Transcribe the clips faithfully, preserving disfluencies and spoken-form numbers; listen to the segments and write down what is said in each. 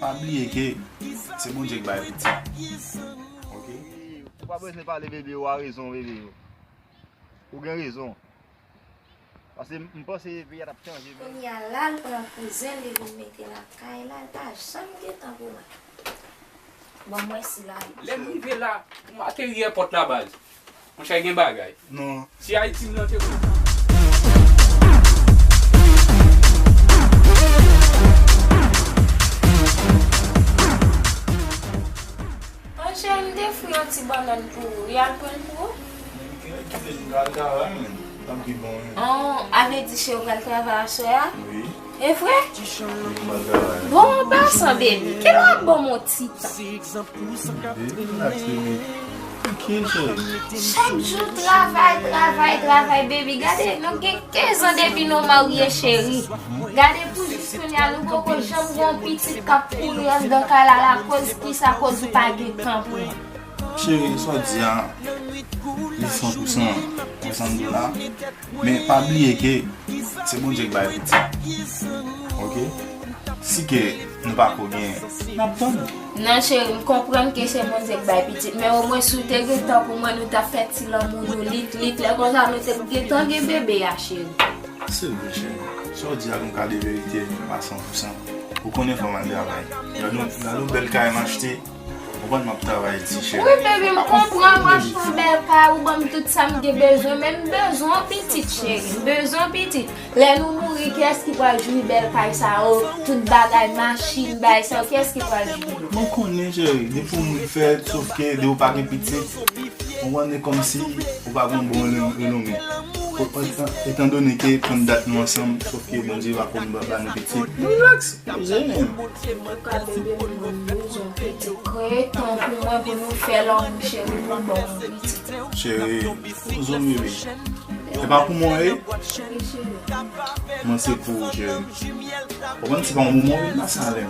Pa bliye ke se Bondye k bay pitit. Ok? Ou pa bezwen pale, bebe, ou a rezon, bebe. Ou gen rezon. Paske m, m panse peyi a t ap chanje, men. Kounye a la, l pran kouzen l, li vin mete lakay la, l pa janm gen tan pou mwen. Bon, mwen si la. Lè m rive la, pou m ateri èpòt la, baz. Monchè, gen bagay. Non. Si Ayiti m nan te konsa. Monchè, m te fri yon ti bannann pou ou. Y al pran l pou ou? Kite m al travay, men. Tanpri, bon, men. Oh, a vle di cheri w pral travay aswè a? Wi. E vre? Wi, m al travay. Bon, an pasan, baby, kilè w ap ban m yon ti tan? Baby, relax, baby. Tranquille, cheri. Chak jou travay, travay, travay, baby. Gade, nou gen kenz an depi nou marye, cheri. Gade pou jis kounye a, nou poko janm gen yon pitit k ap kouri anndan kay la, lakoz kisa? Koz ou pa gen tan pou mwen. Cheri, sa w di a, li san pou san, mwen sa m di w la. Men pa bliye ke se Bondye k bay pitit. Ok? Si ke nou pa ko genyen, n ap tann. Non, cheri, m konprann ke se Bondye k bay pitit, men omwen si w te gen tan pou mwen, nou t ap fè ti lanmou nou lit, lit. Lè konsa, nou te gentan gen bebe a, cheri. Se vre, cheri. Sa w di a gon kade verite, a san pou san. Ou konnen fò m al travay. Gade yon, gade yon bèl kay m achte. Ou konn m ap travay di, cheri. Wi, baby, m konprann, m achte yon bèl kay, ou ban m tout sa m gen bezwen, men m bezwen yon pitit, cheri. M bezwen yon pitit. Lè nou mouri, kiyès ki pral jwi bèl kay sa yo, tout bagay, machin, bagay sa yo, kiyès ki pral jwi yo? Mwen konnen, cheri, depi yon moun fèt, sof ke depi w pa gen pitit, ou konprann, e kòmsi ou pa gen yon bon renom-, renome. Etan, etandone ke konn dat nou ansanm, sof ke Bondye pa konn ba, ba nou pitit. Relax, poze menm. Ka bebe m bezwen pitit. Kreye tan pou mwen pou nou fè lanmou, cheri, pou m ba w yon pitit. Cheri, poze w, bebe. E pa pou mwen, e? Mwen se pou ou, cheri. Ou konn se pa yon moman, wi, nan sa lè.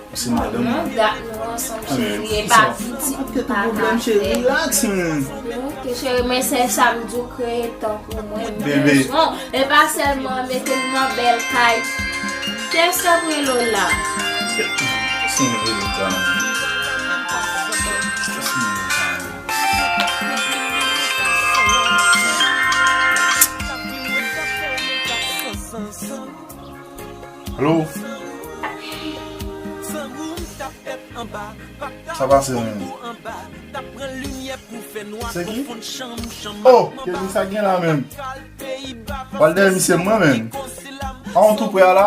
Ou se madanm mwen. Non, dat nou ansanm, cheri, e pa pitit nou pa ka fè. Relax, man. Ok, cheri, men se sa m di w, kreye tan pou mwen. M bezwen w. E pa sèlman mete m nan bèl kay. Kiyès k ap rele w la? Kiyès ki rele w la? Kiyès ki rele w la? Alo? Sa pase, menm? Se ki? Oh, Kevin, sa gen la, menm? Pral dèyè misye, mwen, menm. A, on tou prè a la?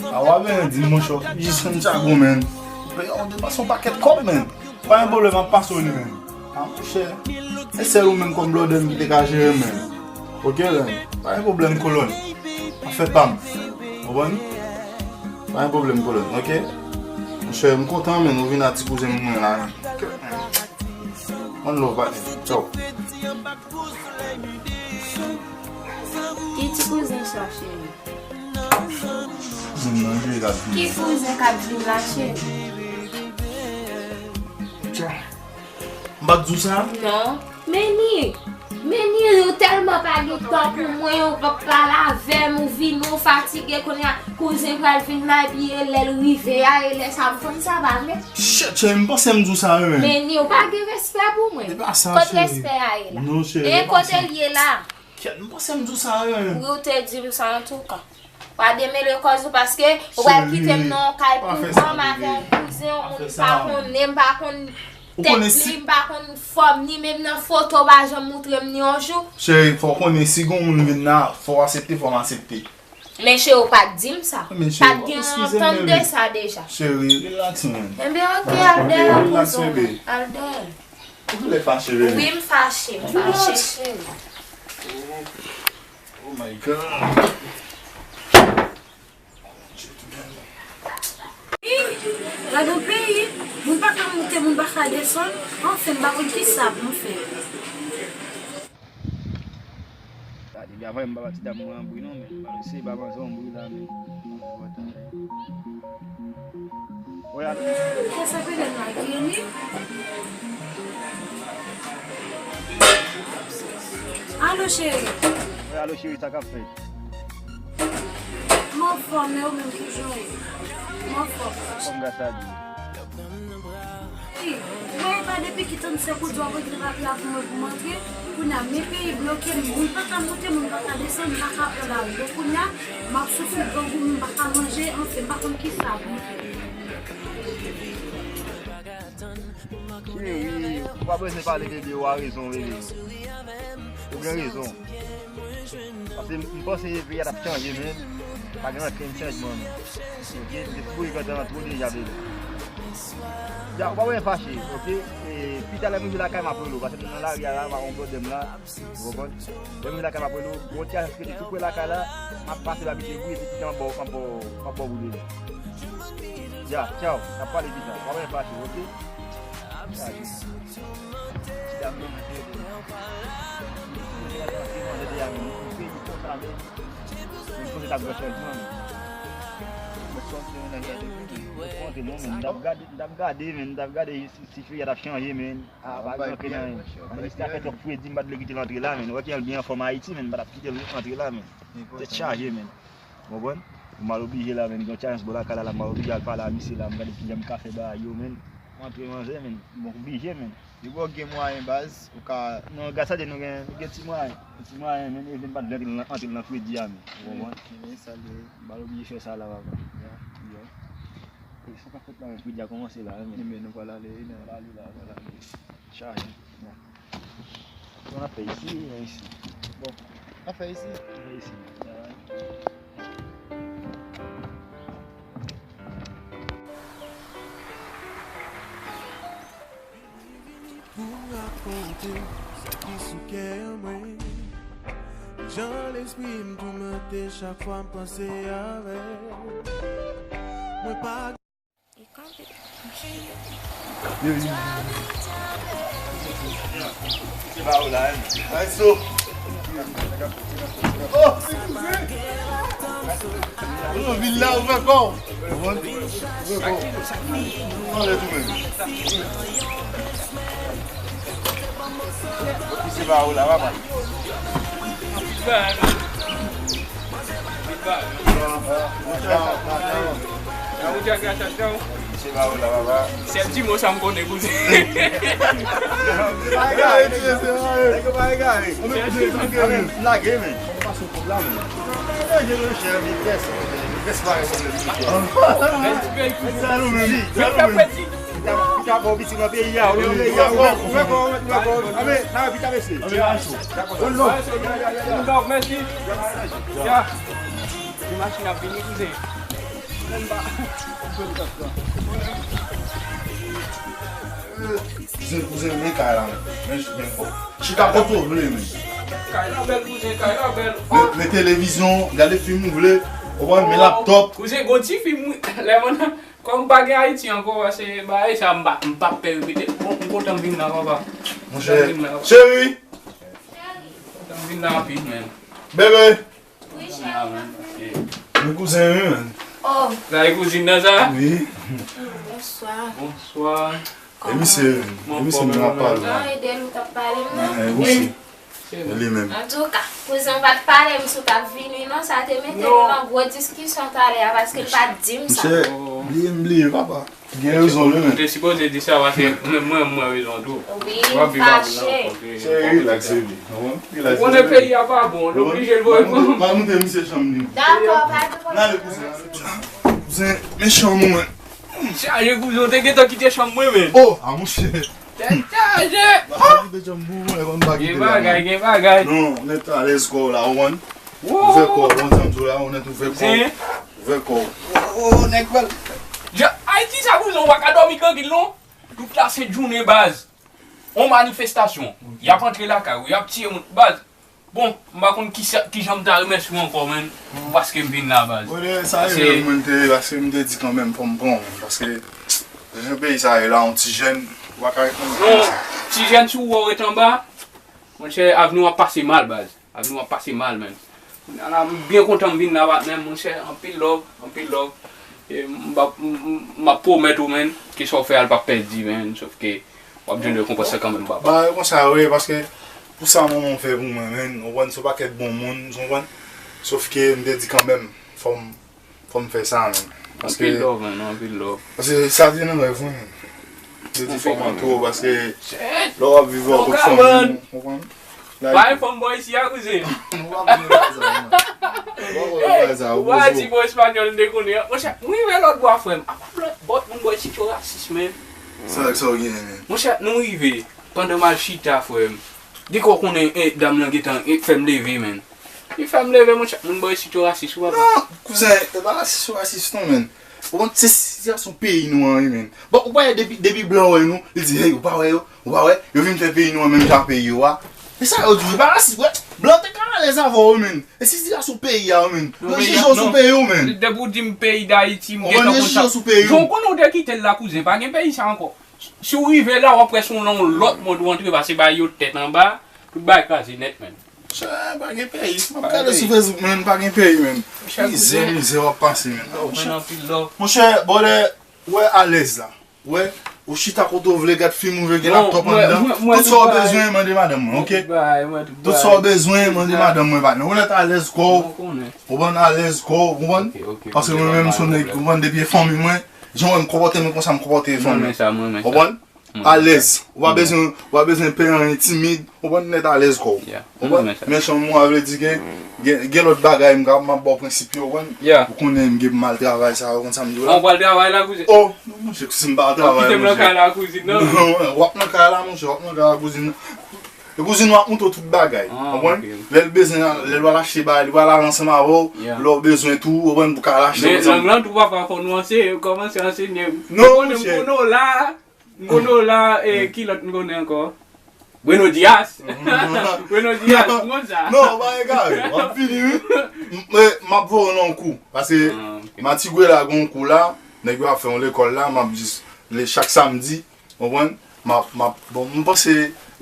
A, w ap vin di m, monchè, jis Santiago, menm. Ou peye yon depans yon pakèt kòb, menm. Pa gen pwoblèm, m ap pase w li menm. A, monchè. Se sèl ou menm kòm blòdè m ki te ka jere m menm. Ok, rèn. Pa gen pwoblèm, kolòn. Afè pa m. Konprann? Pa gen pwoblèm, kolòn, ok? Monchè, m kontan, menm, ou vin a ti kouzen mwen la. One love, patnè. Tchaw. Ki ti kouzen sa, cheri? Kouzen nan, jwe la. Ki kouzen k ap vin la, cheri? Tcha. M pa t di w sa? Non. Meni, Meni, ou tèlman pa gen tan pou mwen, ou p ap pale avè m, ou vini, ou fatige, kounye a, kouzen pral vin la, epi e lè l rive a, e lè sa, m konn sa pa vre. Shit, cheri, m panse m di w sa, wi, men. Meni, ou pa gen respè pou mwen. E pa sa, cheri. Kot respè a ye la? Non, cheri, e pa sa. Kote l ye la? Kèt, m panse m di w sa, wi, men. Wi, ou te di m sa, antouka. Pa demele kòz ou, paske ou pral kite m nan yon kay pou mwen avè yon kouzen, yon moun m pa konnen, m pa konn tèt li, m pa konn fòm ni, menm nan foto, ou pa janm moutre m ni yon jou. Cheri, fò w konnen, si gon moun vin la, fò w aksepte, fò m aksepte. Men cheri, ou pa t di m sa. Pa t gen antant de sa deja. Cheri, relax, man. Enben, ok, al dèyè, kouzen. Al dèyè. Ou toujou lè fache, bebe. Wi, m fache, m fache, cheri. Oh my God. Gade yon peyi, moun pa ka monte, moun pa ka desann. Anfen, m pa konn kisa pou m fè. Gade, byen, avan m pa ba ti dam mwen yon bri non, men. Alò, se pa manzè yon bri la, men. Wè, alò. Kè sa pede m la, Kenny? Alo, cheri. Wè, alo, cheri, sa k ap fèt? M Anfòm, e ou menm, kijan w ye? M anfòm. Anfòm, gras a Dye. Wi, mwen pa depi ki tann sèk ou di w ap regle papye a pou mwen pou m antre. Kounye a, men peyi bloke m, moun pa ka monte, moun pa ka desann, m pa ka pran lari. Donk kounye a, m ap soufri grangou, m pa ka manje, anfen, m pa konn kisa pou m fè. Cheri, ou pa bezwen pale de de ou a rezon, rele yo. Ou gen rezon. Paske m, m panse peyi a t ap chanje, men pa gen ankenn chanjman, non. Oke, m te sipoze gentan antre deja, bebe. Ya, ou pa bezwen fache, oke? E, pita lè m rive lakay, m ap rele w, paske m nan lari a la, m ap yon pwoblèm la, ou konprann? Lè m rive lakay, m ap rele w, gon ti ajans ki rete tou pre lakay la, m ap pase la, bebe, wi, epi pita m ap ba w, m ap ba w, m ap ba w boule. Ya, tchaw, n ap pale pita, pa bezwen fache, oke? Ti dam nan mete yo. Mwen panse t ap gen chanjman, men. Mwen panse yon nèg la te kontre non, men. M t ap gade, m t ap gade, men. M t ap gade si, si feyè t ap chanje, men. A, pa gen ankenn anyen. Minis la fè twòp fredi, m pa t vle kite l antre la, men. Ou wè kijan l byen anfòm Ayiti, men. M pa t ap kite l antre la, men. Tèt chaje, men. Ou konprann? M al oblije la, men. Gen yon challenge bò lakay la, la, m al oblije al pale a misye la, m gade kijan m ka fè bagay yo, men. M antre manzè, men. Bon, oblije, men. Depi w gen mwayen, baz, ou ka. Non, gad sa de nou gen, nou gen ti mwayen. Ti mwayen, men, e vle m pa t vle antre nan, antre nan fredi a, men. Ou konprann? Ebyen, sa vle, m pa oblije fè sa la, papa. Ya, ya. E sa k ap fèt la, men, fredi a kòmanse la, men. Ebyen, nou pral ale, wi, men. Pral ale la, pral ale. Chaje. Ya. Sa n ap fè isi, wi, men isi. Bon. N ap fè isi. N ap fè isi. Ya. Pou rakonte sa ki sou kè mwen. Jan lespri m toumante chak fwa m panse avè w. Mwen pa. Se pa ou la, hein? Ay, so. Oh! Ou nan vil la, ou fè kò w. Ou konprann? Ou fè kò w. Anlè tou menm. Ou ki se pa ou la, papa. Sèl ti mo sa m konnen, kouzen. Lage, men. Mèsi. Ya. Ti machin ap vini, kouzen. Kouzen, kouzen, men kay la, men. Men, men, chita kote w vle, men. Kay la bèl, kouzen, kay la bèl. Men, men televizyon, gade fim ou vle. Ou konprann, men laptop. Kouzen, gon ti fim, wi. Lè mwen, kòm m pa gen Ayiti ankò, paske bagay sa, m pa, m p ap pè repete. Bon, m kontan m vin la, papa. Monchè, cheri. Kontan m vin la anpil, men. Bebe. Wi, cheri. Mwen kouzen wi, men. Oh. Sa e kouzin nan sa? Wi. Bonswa. Bonswa. E misye, e misye m ap pale la. Ah, e de li w t ap pale m nan? Eh, wi. Se li menm. Antouka, kouzen w pa t pale m si w t ap vini non, sa te mete nou nan gwo diskisyon talè a, paske l pa t di m sa. Monchè, bliye m bliye, papa. Gen rezon li menm. Ou te sipoze di sa paske mwen, mwen, mwen rezon tou. Wi, m fache. Cheri, rilaks, bebe. Ou konnen peyi a pa bon, l oblije l voye pran. M al moute misye chanm li. Dakò, pa gen pwoblèm. N ale kouzen. Kouzen, men chanm ou, men. Chaje kouzen, w te gentan kite chanm mwen, men. Oh, a monchè. Tèt chaje. Gen bagay, gen bagay. Non, nèt alèz kò w la, ou konprann? Ouvè kò w, bon, janm di w la, ou nèt ouvè kò w. Ouvè kò w. Oh, nèg pral. Ayiti sa kouzen, ou pa ka dòmi trankil non. Tout la sent jounen baz. On manifestasyon. Y ap antre lakay ou, y ap tiye moun. Baz, bon, m pa konn kisa, kijan m ta remèsye w ankò, menn, paske m vin la, baz. Brother, sa e rèv mwen te ye, paske m te di kanmenm fò m pran w, paske jan peyi sa ye la, yon ti jèn, ou pa ka ret nan yon peyi sa. Non, ti jèn si w wè w ret anba, monchè, avni w ap pase mal, baz. Avni w ap pase mal, menn. Kounye a la, m byen kontan m vin la, patnè m, monchè, anpil love, anpil love. E m ap, m, m, m ap pwomèt ou, menn, ke sa w fè a, l p ap pèdi, menn, sòf ke w ap jwenn rekonpans lan kanmenm, papa. Bagay konsa yo ye, paske pou sa manman w fè pou mwen, menn, ou konprann, se yon pakèt bon moun, ou konprann? Sòf ke m te di kanmenm, fò m Fò m fè sa, menn. Paske, anpil love, menn, anpil love. Paske sa te nan rèv mwen, menn. Yo di fò m antre w, paske lè w ap viv ak fanmi w, ou konprann? Pa fè m bò isi a, kouzen. Ou pa vle bagay sa, menn. Ou pa vle bagay sa, ou pa di bò espanyòl m te konnen an. Monchè, m rive lòt bò a, frè m. Apa blan, bò, moun bò isi yo rasis, menn. Sa, sa w genyen, menn? Monchè, nou rive. Pandan m al chita, frè m. Depi w konnen, eh, dam nan gentan, eh, fè m leve, menn. Li fè m leve, monchè. Moun bò isi yo rasis, ou papa. Non, kouzen, e pa rasis yo rasis non, menn. Ou konn, se sitiyasyon peyi nou an, wi, menn. Bon, ou pa wè depi, depi blan wè nou, li di, hey, ou pa wè yo, ou pa wè, yo vin fè peyi nou an menm jan peyi yo a. E sa yo di, e pa rasis, wè, blan te ka alèz avè w, wi, menn. E sitiyasyon peyi a, wi, menn. Yo jije w sou peyi w, menn. Depi w di m peyi Dayiti, m gentan konn sa. Yo jije w sou peyi w. Jan w konnen w te kite l la, kouzen, pa gen peyi sa ankò. Si w rive la, w ap wè se yon lòt mond ou antre, pase bay yo tèt anba, tout bagay kraze nèt, menn. Monchè, pa gen peyi. M ap gade sou Facebook, menn, pa gen peyi, menn. Mizè, mizè w ap pase, menn. Monchè, monchè, bòdè, ou wè alèz la. Ou wè, ou chita kote w vle, gad fim ou vle, gen laptòp anndan. Tout sa w bezwen, mande madanm mwen, oke? Tout sa w bezwen, mande madanm mwen, patnè. Ou nèt alèz kò w. Ou konn alèz kò w, ou konprann? Paske mwen menm, se yon nèg, ou konprann, depi e fanmi mwen, jan w wè m konpòte mwen konsa, m konpòte fanmi mwen. Ou konprann? Alèz. Ou pa bezwen, ou pa bezwen pè anyen, timid. Ou konprann, nèt alèz kò w. Ou konprann? Men chanm mwen vle di ke gen, gen lòt bagay m ka, m ap ba w prensip yo, ou konprann? Ou konnen m gen pou m al travay sa, ou konn sa m di w la? An pral travay la, kouzen? Oh, non, monchè, si m pa travay, monchè. Kite m nan kay la, kouzin, non? Non, w ap nan kay la, monchè, w ap nan kay la, kouzin. E kouzin w ap montre w tout bagay. Konprann? Lè l bezwen, lè l pral achte bagay, li pral al ansanm avè w. Lè w bezwen tou, ou konprann, pou ka al achte ansanm. Men lang lan tou papa fò nou anseye, kòmanse ansenye. Non, monchè. M konnen m konnen w la, m konnen w la, e ki lòt m konnen ankò? Bruno Dias. Bruno Dias, m konn sa. Non, w pa egare, w ap fini, wi. M, m, m ap voye w nan yon kou. Paske Matigwe la gen yon kou la, nèg yo ap fè yon lekòl la, m ap jis, le, chak samdi, Konprann? M ap, m ap, bon, m panse,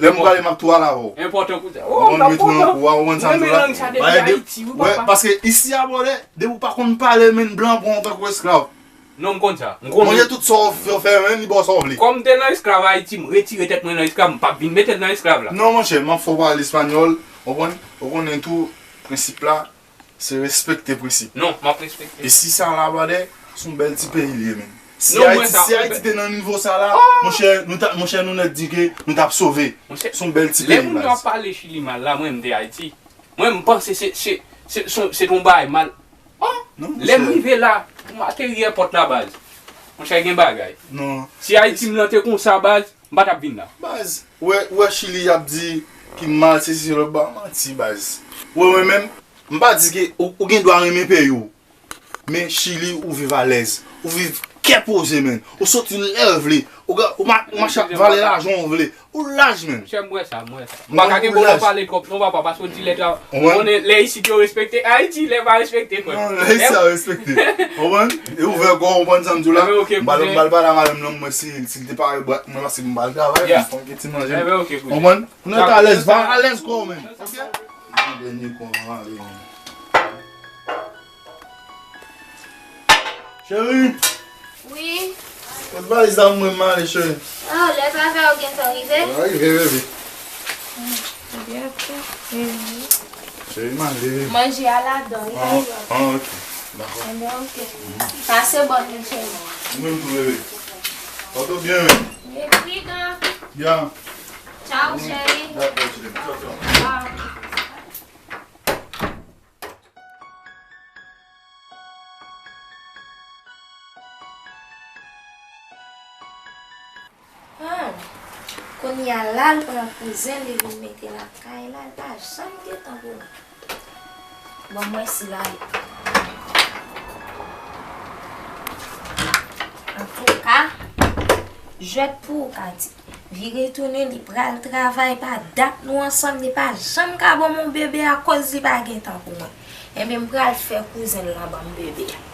lè m prale, m ap tou al avè w. Enpòtan pou sa. Oh, m ap kontan. Mwen mete w nan kou a, ou konn sa m di w la? Mwen renmen lang sa depi Ayiti, wi, papa. Paske isi a, bòdè, depi w pa konn pale, menn, blan pran w tankou esklav. Non, m konn sa. M konnen. Manje tout sa w fè, menn, li ba w sa w vle. Kòm m te nan esklav Ayiti, m retire tèt mwen nan esklav, m p ap vin mete l nan esklav la. Non, monchè, m ap fè w pale espanyòl, konprann? Ou konnen tou, prensip la, Se respekte prensip. Non, m ap respekte. E si sa la, bòdè, se yon bèl ti peyi li ye, menn. Si Ayiti, si Ayiti te nan nivo sa la, monchè, nou ta, monchè, nou nèt di ke nou t ap sove. Se yon bèl ti peyi, baz. Lè moun yo ap pale Chili mal la, mwen, m te Ayiti. Mwen, m panse se, se, se, se, se yon bagay mal. Oh, lè m rive la, pou m ateri èpòt la, baz. Monchè, gen bagay. Non. Si Ayiti m lan te konsa, baz, m pa t ap vin la. Baz, ou wè, ou wè Chili y ap di ki mal, se si lòt ba manti, baz. Ou wè mwen menm, m pa di ke ou, ou gen dwa renmen peyi w. Men Chili, ou viv alèz. Ou viv kè poze, menn. Ou soti lè w vle. Ou ga-, ou ma-, ou mache ak valè lajan w vle. Ou laj, menn. Monchè, m wè sa, m wè sa. M pa ka gen pwoblèm pale twòp non, papa, paske w di lè ta-, ou konnen lè isit yo respekte, Ayiti, lè pa respekte, frè. Non, lè isit yo respekte. Konprann? E ouvè kò w, konprann sa m di w la? M pral, m pral pale a madanm nan, mwen, si, si l te pare bwat mwen, paske m pral travay, m fè yon ti manje. Konprann? Nou nèt alèz, pa alèz kò w, menn. Oke? Yon dènye kou anvan ale, menn. Cheri! Wi? Kot valiz la pou mwen, m ale, cheri. Oh, lè travay ou gentan rive? Mwen rive, baby. Hmm, ebyen, oke. Cheri, m ale. Manje a ladan, wi, pa gen pwoblèm. Ah, oke. Dakò. Ebyen, oke. Pase bòn, cheri. Ou menm tou, baby. Pòte w byen, wi. Wi, pridan. Ya. Tchao, cheri. Dakò, cheri. Tchao, tchao. Tchao. Ah, kounye a la, l pran kouzen l, li vin mete lakay la, l pa janm gen tan pou mwen. Bon, mwen si l ale. Antouka, jwèt pou ou, Kati. Vire tounen, li pral travay, pa dat nou ansanm, li pa janm ka ban m yon bebe akoz li pa gen tan pou mwen. Enben, m pral fè kouzen l la ban m bebe a.